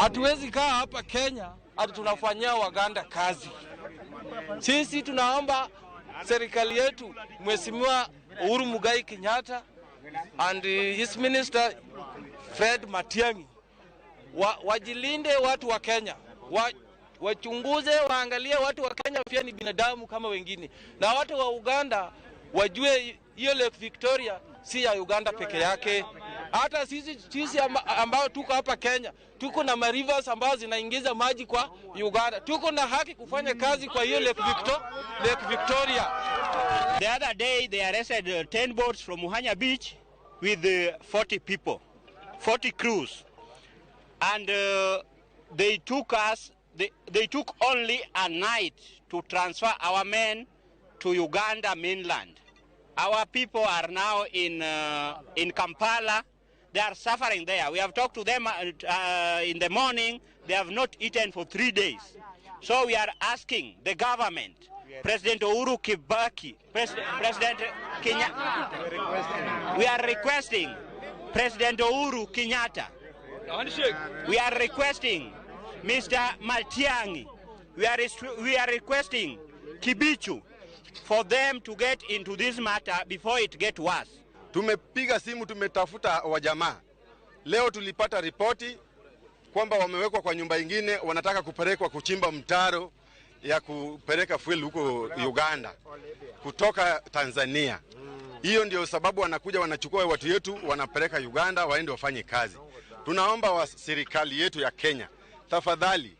Hatuwezi kaa hapa Kenya ati tunafanyia Waganda kazi. Sisi tunaomba serikali yetu, Mheshimiwa Uhuru Muigai Kenyatta and his minister Fred Matiang'i wajilinde watu wa Kenya, wachunguze, waangalie watu wa Kenya pia ni binadamu kama wengine, na watu wa Uganda wajue hiyo Lake Victoria si ya Uganda peke yake. Hata sisi ambao tuko hapa Kenya tuko na marivers ambazo zinaingiza maji kwa Uganda, tuko na haki kufanya kazi kwa hiyo Lake Victoria. The other day they arrested 10 boats from Muhanya Beach with 40 people, 40 crews. And they took us, they took only a night to transfer our men to Uganda mainland. Our people are now in Kampala. They are suffering there. We have talked to them in the morning. They have not eaten for 3 days. So we are asking the government, President Uhuru Kibaki, President Kenya, we are requesting President Uhuru Kenyatta. We are requesting Mr. Matiang'i. We are requesting Kibichu for them to get into this matter before it gets worse. Tumepiga simu, tumetafuta wajamaa. Leo tulipata ripoti kwamba wamewekwa kwa nyumba ingine, wanataka kupelekwa kuchimba mtaro ya kupeleka fuel huko Uganda kutoka Tanzania. Hiyo ndio sababu wanakuja wanachukua watu yetu wanapeleka Uganda waende wafanye kazi. Tunaomba wa serikali yetu ya Kenya, tafadhali,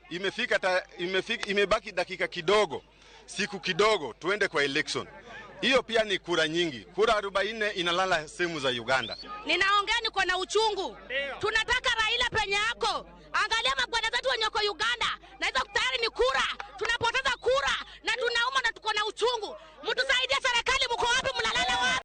imebaki dakika kidogo, siku kidogo tuende kwa election. Hiyo pia ni kura nyingi, kura 40 inalala sehemu za Uganda. Ninaongea niko na uchungu. Tunataka Raila penye yako, angalia.